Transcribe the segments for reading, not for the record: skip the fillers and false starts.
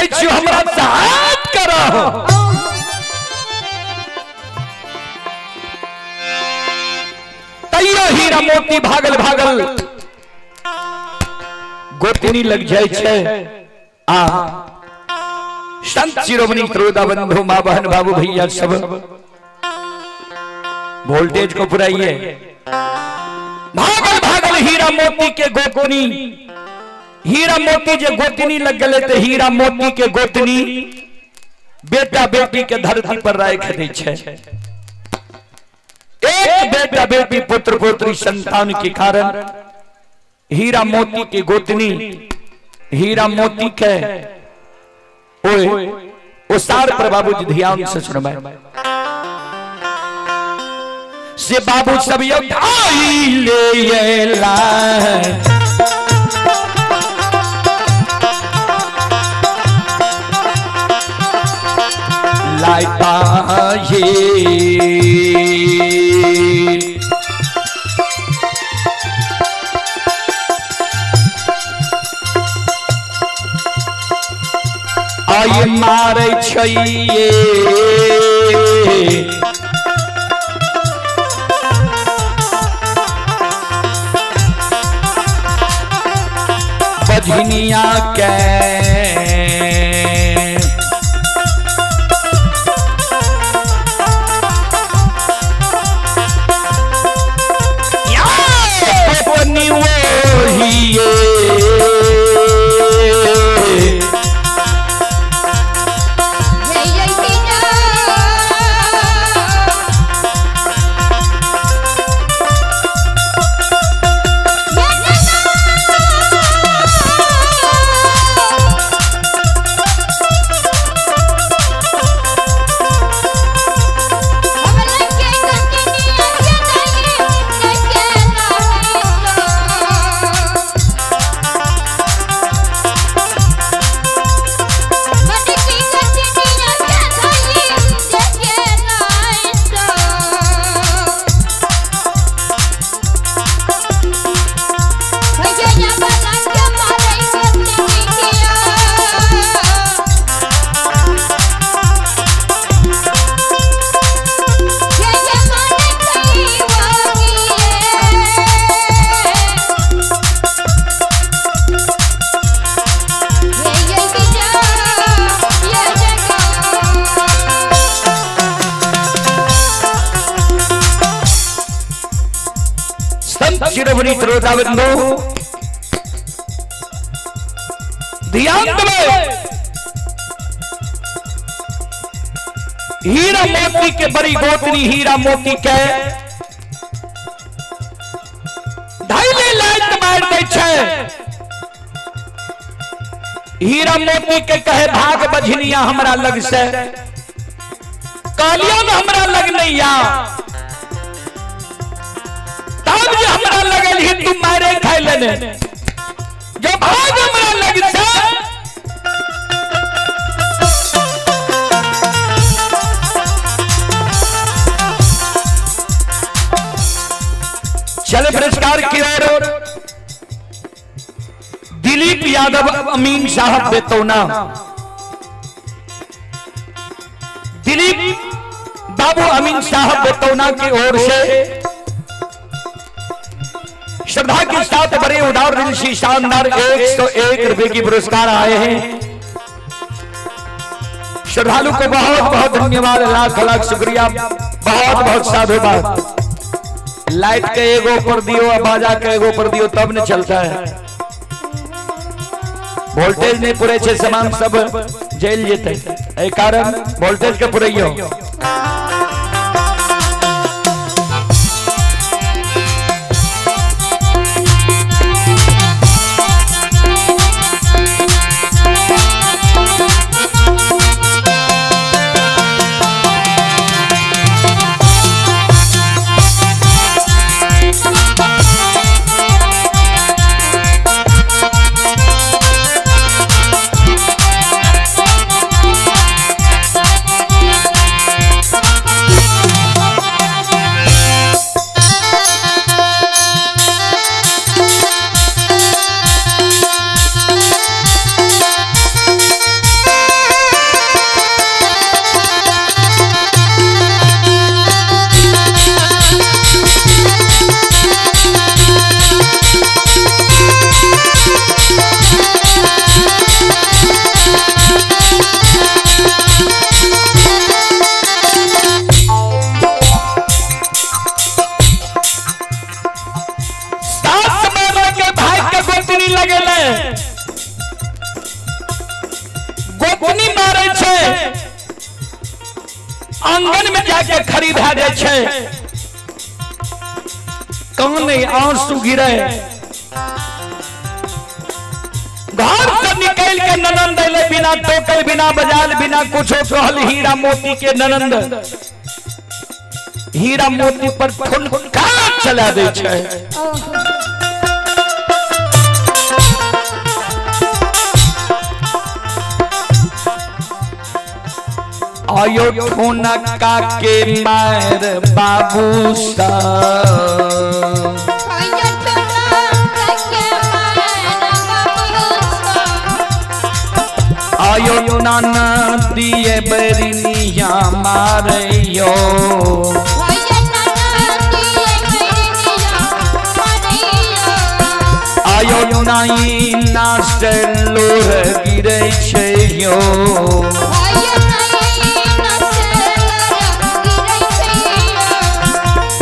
कहै छियौ हमरा सहायत करह। तैयो हीरा मोती भागल भागल गोतनी लग जाइ छै। आ संत शिरोमणि त्रोदा बंधु माँ बहन बाबू भैया सब वोल्टेज को पुराइए। भागल भागल हीरा मोती के गोतनी, हीरा मोती जे गोतनी लग गए तो हीरा मोती के गोतनी बेटा बेटी के धरती पर राख दै छै। एक बेटा बेटी पुत्र पुत्री संतान के कारण हीरा मोती के गोतनी हीरा मोती के ओए उसार पर बाबूजी ध्यान से सुनबै से बाबू सब यो ढाई ले ला लाइता ये आय मारै छैये बजनिया के गोतनी वही। संत शिरोमणि श्रोता बंधु ध्यान देबै हीरा मोती के बड़ी गोतनी हीरा मोती के धैले लाइत मार दै छै। हीरा मोती के कहे भाग बझनिया हमरा लग से, कहलियो न हमरा लग नहीं आ, तब जे हमरा लगल ही तू मारे खाइ लेने जो भाग हमरा लग से। चले पुरस्कार की ओर दिलीप यादव अमीन साहब बेतौना, दिलीप बाबू अमीन साहब बेतौना की ओर से श्रद्धा के साथ बड़े उदार दिल से शानदार 101 रुपए की पुरस्कार आए हैं। श्रद्धालु को बहुत बहुत धन्यवाद, लाख लाख शुक्रिया, बहुत बहुत साधुवाद। लाइट के एगो पर दियो और बाजा के एगो पर दियो तब न चलता है। वोल्टेज नहीं पूरे छे सामान सब जल जेते, ए कारण वोल्टेज के पुरैयो। आंगन में जाके खड़ी भए जाइ छै, काने आंसू गिरे, घर से निकल के ननंद अयलै, बिना टोकल बिना बजाल बिना कुछो कहल हीरा मोती के ननंद हीरा मोती पर ठुनका चला दै छै। आयो ठुनका के मार बाबू सा, आयो नाना दिए बरनिया मारयो, आयो नाई नाच लोर गिरे छै यो,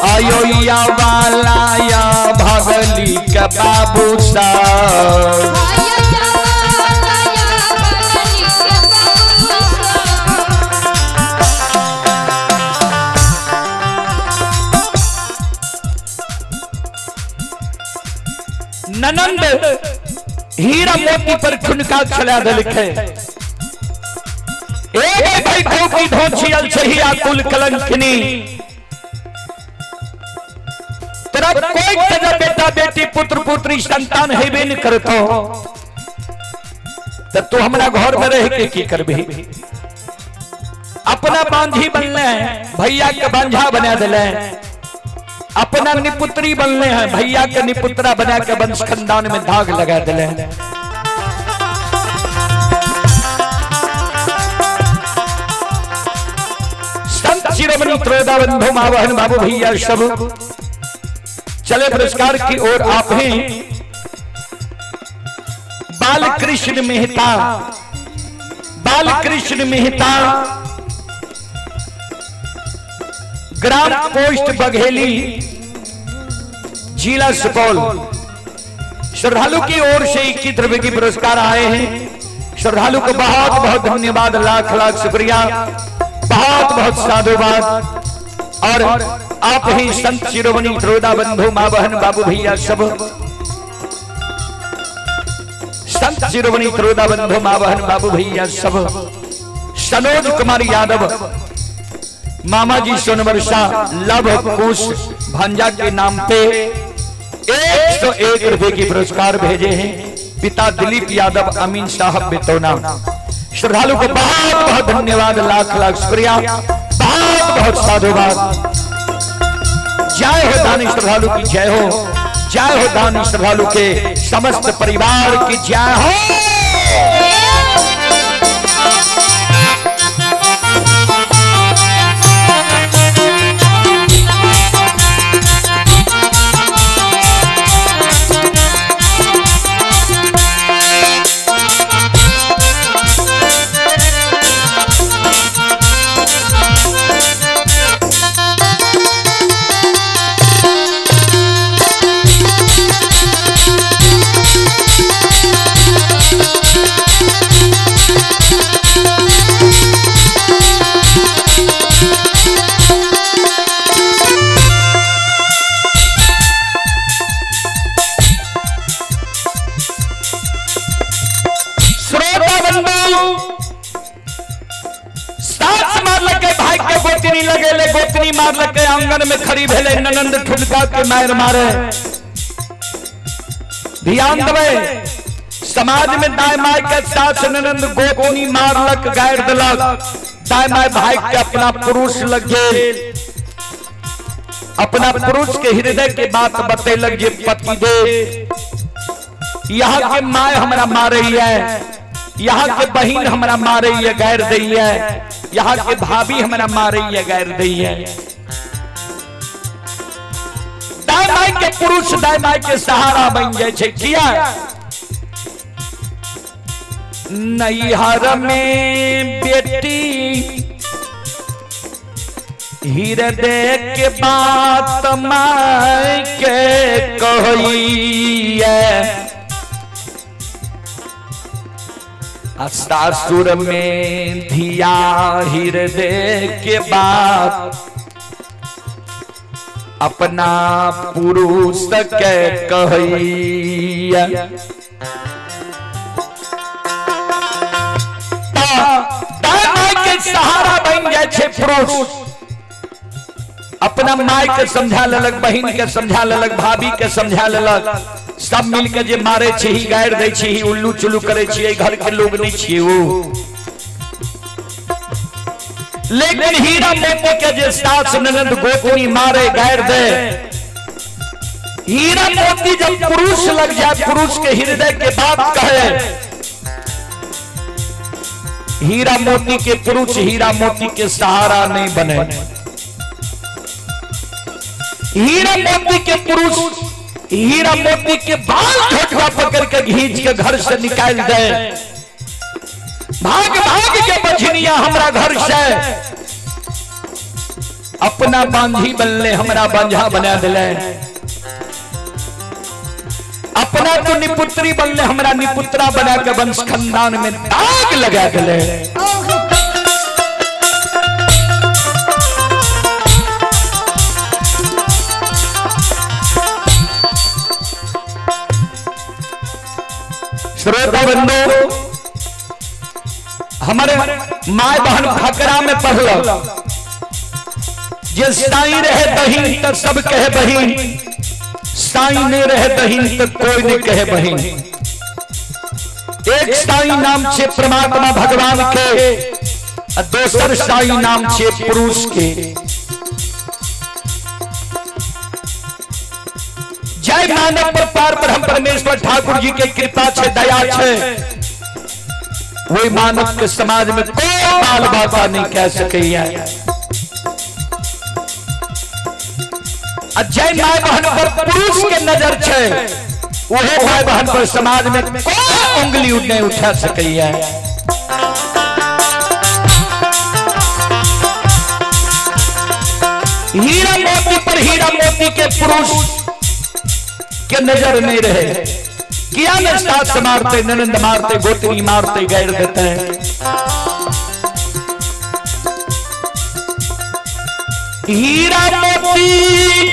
आयो या वाला या भगली के बाबू सा, ननंद हीरा मोती पर ठुनका चला देलकै। एक भाई धोखी धोछियल छही आकुल कलंकिनी, तेरा कोई तेरा बेटा बेटी पुत्र पुत्री संतान हेबे न करतो, त तू हमरा घर में रह के की करबी? अपना बांझी बनले भैया के बांझा बना दिले, अपना निपुत्री बनले हैं भैया के निपुत्रा बना के वंश खानदान में दाग लगा दिले। संत शिरोमणि त्रोदा बंधु माँ बहन बाबू भैया सब चले पुरस्कार की ओर आप हैं। बालकृष्ण मेहता, बालकृष्ण मेहता, ग्राम पोस्ट बघेली, जिला सुपौल, श्रद्धालु की ओर से 21 रुपए की पुरस्कार आए हैं। श्रद्धालु को बहुत बहुत धन्यवाद, लाख लाख शुक्रिया, बहुत बहुत साधुवाद। और आप ही संत शिरोमणि त्रोदा बंधु माँ बहन बाबू भैया सब, संत शिरोमणि त्रोदा बंधु माँ बहन बाबू भैया सब, सनोज कुमार यादव मामा जी सोनवर्षा लव कुश भांजा के नाम पे 101 रुपए की पुरस्कार भेजे हैं। पिता दिलीप यादव अमीन साहब बेतौना, श्रद्धालु को बहुत बहुत धन्यवाद, लाख लाख शुक्रिया, बहुत बहुत साधुवाद। जय हो दानी श्रद्धालु की जय हो, जय हो दानी श्रद्धालु के समस्त परिवार की जय हो। गोतनी लगेले, गोतनी मारलके, आंगन में खड़ी भेले, ननंद ठुनका के मार मारे। ध्यान देबै, समाज में दाय my के सास ननंद गोतनी मारलक, गारि देलक, दाय my भाई के अपना पुरुष लग गेल, अपना पुरुष के हृदय के बात बतेलक जे पति देव यहाँ के my हमरा मारे है, यहाँ के बहिन हमरा मारे है, गारि दै है, यहाँ के भाभी हमरा मारे है, गारि दै है। दाय my के पुरुष दाय my के सहारा बन जाए छै। किया नैहर में बेटी हृदय के बात my के कहिए, आ सासुर में धिया हृदय के बात अपना पुरुष के कहैया। दाय के सहारा बन जाए छे पुरुष। अपना माय के समझा लेलक, बहिन के समझा लेलक, भाभी के समझा लेलक, सब मिल के जे मारे छी, गारि दै छी, उल्लू चुल्लू करे छी, घर के लोग नहीं छी ओ। लेकिन हीरा मोती के जे सास ननंद गोतनी मारे गारि दे, हीरा मोती जब पुरुष लग जाए, पुरुष के हृदय के बात कहे, हीरा मोती के पुरुष हीरा मोती के सहारा नहीं बने। हीरा मोती के पुरुष हीरा मोती के बाल झटका पकड़ के घींच के घर से निकाल दे, भाग भाग के बझनिया हमरा घर से, अपना बांझी बनले हमरा बांझा बना दिले, अपना तो निपुत्री बनले हमरा निपुत्रा बना के वंश खानदान में दाग लगा दिले। श्रोता बंधु, हमारे my बहन फकरा में पढ़ल जे साई रहे बहिन तो सब कहे बहिन, साई नहीं रहे बहिन तो कोई नहीं कहे बहिन। एक साई नाम छे परमात्मा भगवान के, आ दोसर साई नाम छे पुरुष के। जय मानव पर पार ब्रह्म परमेश्वर ठाकुर जी के कृपा छे, दया छे, वही मानव के समाज में कोई बाल बाबा नहीं कह सके। जय my बहन पर पुरुष के नजर छे, वही my बहन पर समाज में कोई उंगली नहीं उठा सके। हीरा मोती पर हीरा मोती के पुरुष के नजर नहीं रहे, किया न सास मारते, ननंद मारते, गोतनी मारते, गैर देते हैं। हीरा मोती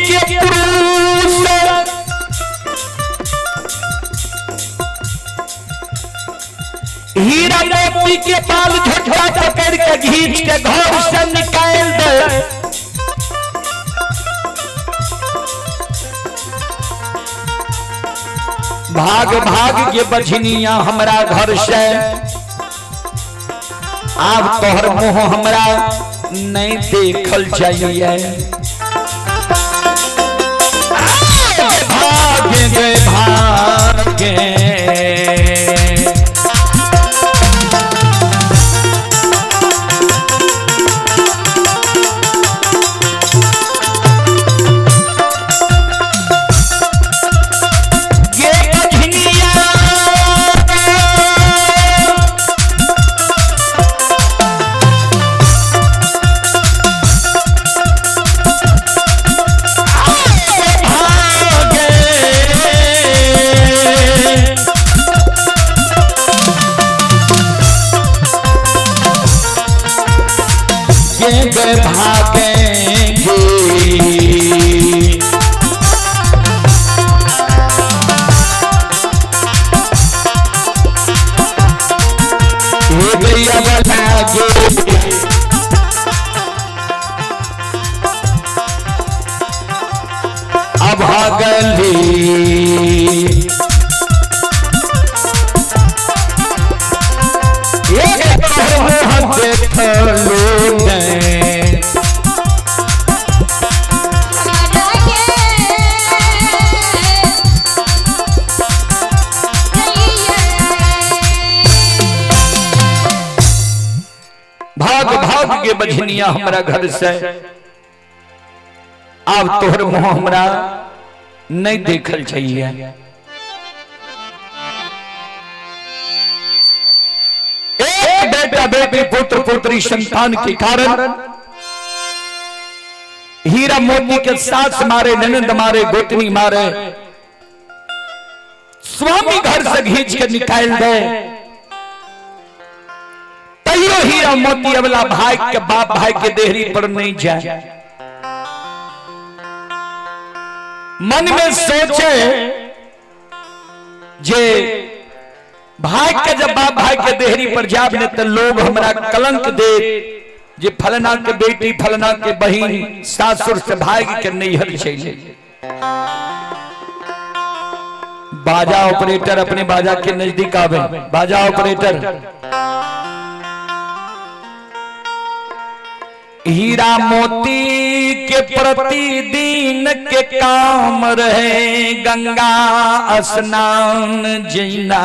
के पुरुष हीरा मोती के बाल झटका पकड़ के घींच के घर से निकाल दे, भाग भाग के बझनिया हमरा घर से, आब तोहर मुंह हमरा नहीं देखल जाइए। भागे गए भागे ये बझनिया भागे ये गए भागेंगे। ये गैया भागे अभागली एक मुँह देखलो ने। भाग भाग के बझनिया हमरा घर से, आब तोहर मुंह हमरा नहीं देखल चाहिए। एक बेटा बेटी पुत्र पुत्री संतान के कारण हीरा मोती के सास मारे, ननंद मारे, गोतनी मारे, स्वामी घर से घींच के निकाल दे। हीरा मोती अबला भाई के बाप भाई के देहरी पर नहीं जाए। मन में सोचे जे भाई के जब बाप भाई के देहरी पर जाब ने तो लोग हमरा कलंक दे जे फलना के बेटी फलना के बहिन सासुर से भाग के नैहर चले। बाजा ऑपरेटर अपने बाजा के नजदीक आवे। बाजा ऑपरेटर हीरा मोती के प्रतिदिन के काम रहे गंगा स्नान जीना।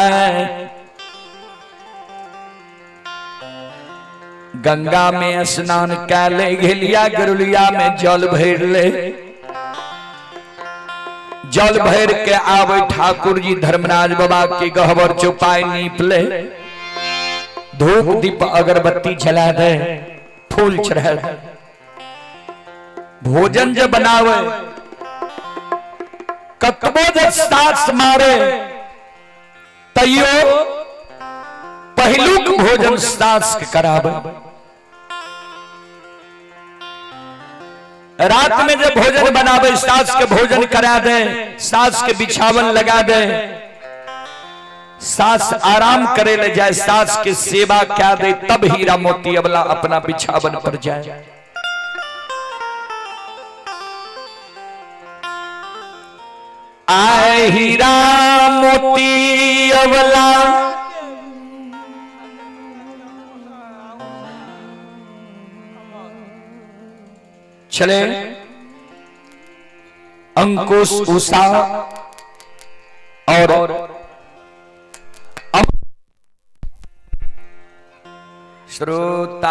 गंगा में स्नान कै ले, घेलिया गरुलिया में जल भर ले, जल भर के आवे ठाकुर जी धर्मराज बाबा के गहबर चौपाई नीप ले, धूप दीप अगरबत्ती जला दे, फूल चढ़ा दे, भोजन जब बनावे कतबो जब सास मारे तैयो पहिलुक भोजन सास के करावे। रात में जब भोजन बनावे सास के भोजन करा दे, सास के बिछावन लगा दे, सास आराम करे ले जाए, सास के सेवा क्या दे, तब हीरा मोती अबला अपना बिछावन पर जाए। आए हीरा मोती अबला चले अंकुश उषा और श्रोता।